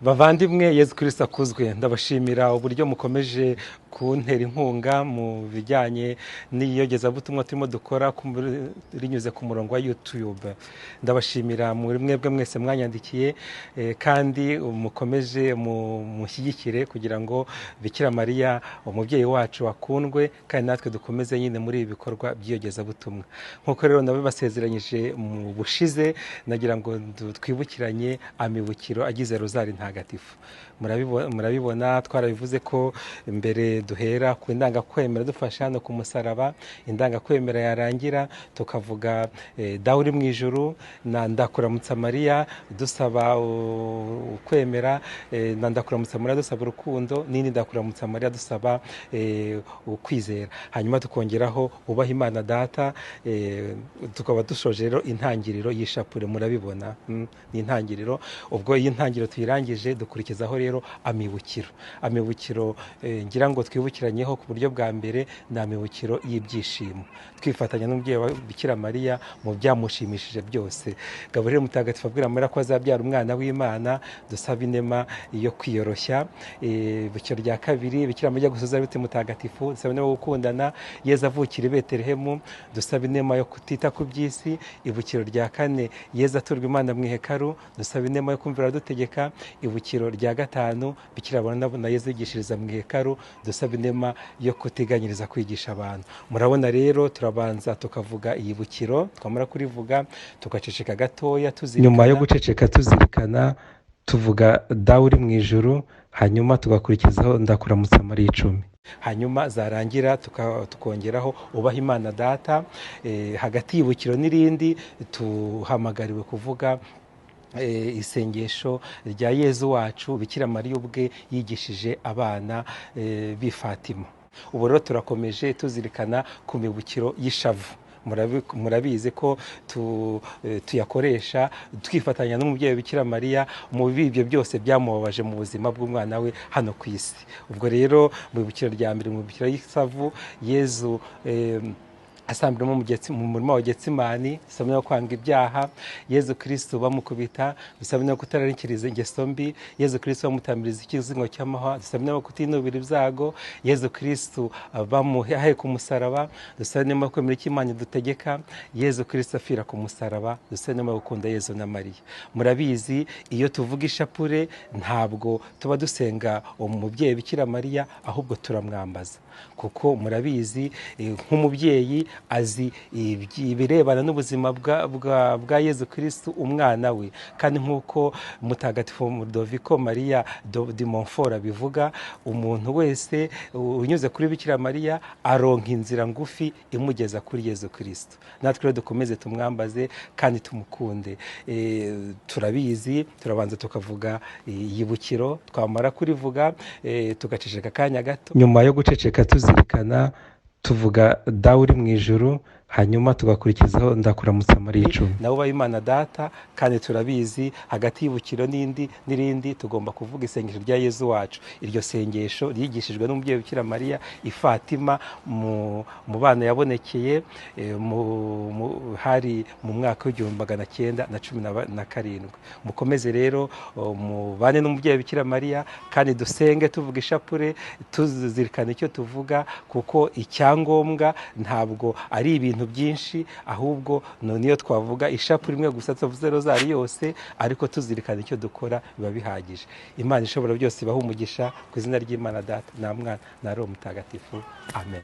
Bavandimwe, Yezu Kristo akuzwe. Ndabashimira uburyo mukomeje kuntera inkunga mu bijyanye n'iyogezabutumwa turimo dukora rinyuze ku murongo wa YouTube. Ndabashimira muri mwebwe mwese mwanyandikiye, kandi mukomeje mushyigikire kugira ngo Bikira Mariya umubyeyi wacu akundwe, kandi natwe dukomeze nyine muri ibi bikorwa by'iyogezabutumwa. Nk'uko rero nabibasezeranyije mu bushize, nagira ngo twibukiranye amibukiro agize Rozari Ntagatifu. Murabibona twarabivuze ko mbere duhera ku indangakwemera dufasha hano ku musaraba, indangakwemera yarangira tukavuga Dawe uri mu ijuru na Ndakuramutsa Mariya dusaba ukwemera, na Ndakuramutsa Mariya dusaba urukundo, n'indi Ndakuramutsa Mariya dusaba ukwizera. Hanyuma tukongeraho ubaha Imana Data, tukaba dushoje rero intangiriro y'ishapure. Murabibona ni intangiriro. Ubwo iyi ntangiriro tuyirangije dukurikizaho rero amibukiro. Amibukiro ngira ngo twibukiranyeho ku buryo bwa mbere ni amibukiro y'ibyishimo, twifatanya n'umubyeyi wa Bikira Mariya mu byamushimishije byose. Gaburiyeli Mutagatifu abwira Mariya ko azabyara umwana w'Imana, dusaba inema yo kwiyoroshya. Ibukiro rya kabiri, Bikira Mariya gusoza biti Mutagatifu, dusaba inema yo gukundana. Yezu avukira i Betelehemu, dusaba inema yo kutita ku by'isi. Ibukiro rya kane, Yezu aturwa Imana mu ihekaru, dusaba inema yo kumvira dutegeka. Ibukiro rya gatanu, Bikira na Yezu yigishiriza mu ihekaru, dusaba inema yo kutiganyiriza kwigisha abantu. Murabona rero turabanza tukavuga iyibukiro, twamara kurivuga tugaceceka gatoya tuzirikana. Nyuma yo guceceka tuzirikana tuvuga Dawe uri mu ijuru, hanyuma tugakurikizaho Ndakuramutsa Mariya 10. Hanyuma zarangira tukongeraho ubaha Imana Data. Hagati y'ibukiro n'irindi tuhamagariwe kuvuga isengesho rya Yezu wacu Bikira Mariya ubwe yigishije abana b'i Fatima. Ubu rero turakomeje tuzirikana ku mibukiro y'ishavu. Murabizi ko tuyakoresha twifatanya n'umubyeyi Bikira Mariya mu bibyo byose byamubabaje mu buzima bw'umwana we hano ku isi. Ubwo rero mu ibukiro rya mbere, mu ibukiro y'ishavu, Yezu asambiramo mu murima wa Getsimani, dusaba no kwanga ibyaha. Yezu Kristo bamukubita, dusaba no kutararikiriza ingeso mbi. Yezu Kristo bamutambiriza ikizingo cy'amahwa, dusaba no kutinubira ibyago. Yezu Kristo bamuhaye ku musaraba, dusaba no kwemera icyo Imana idutegeka. Yezu Kristo afira ku musaraba, dusaba no gukunda Yezu na Mariya. Murabizi iyo tuvuga ishapure ntabwo tuba dusenga umubyeyi Bikira Mariya, ahubwo turamwambaza, kuko murabizi nk'umubyeyi azi ibirebana n'ubuzima bwa Yezu Kristo umwana we. Kandi nk'uko Mutagatifu Ludoviko Maria de Montfort abivuga, umuntu wese unyuze kuri Bikira Mariya aronka inzira ngufi imugeza kuri Yezu Kristo. Natwe rero dukomeze tumwambaze kandi tumukunde. Turabizi turabanza tukavuga iyibukiro, twamara kurivuga tugaceceka akanya gato. Nyuma yo guceceka tuzirikana tuvuga Dawe uri mu ijuru, hanyuma tugakurikizaho Ndakuramutsa Mariya 10. Nawe ubaha Imana Data. Kandi turabizi hagati y'ibukiro n'indi n'irindi tugomba kuvuga isengesho rya Yezu wacu. Iryo sengesho ryigishijwe n'umubyeyi Bikira Mariya i Fatima mu bana yabonekeye, hari mu mwaka w'1917. Mukomeze rero mubane n'umubyeyi Bikira Mariya, kandi dusenge tuvuga ishapure tuzirikana icyo tuvuga, kuko icyangombwa ntabwo ari ibintu byinshi, ahubwo niyo twavuga ishapure imwe gusa tuvuze rozari yose, ariko tuzirikana icyo dukora biba bihagije. Imana ishobora byose ibahe umugisha ku izina ry'Imana Data na Mwana na Roho Mutagatifu. Amen.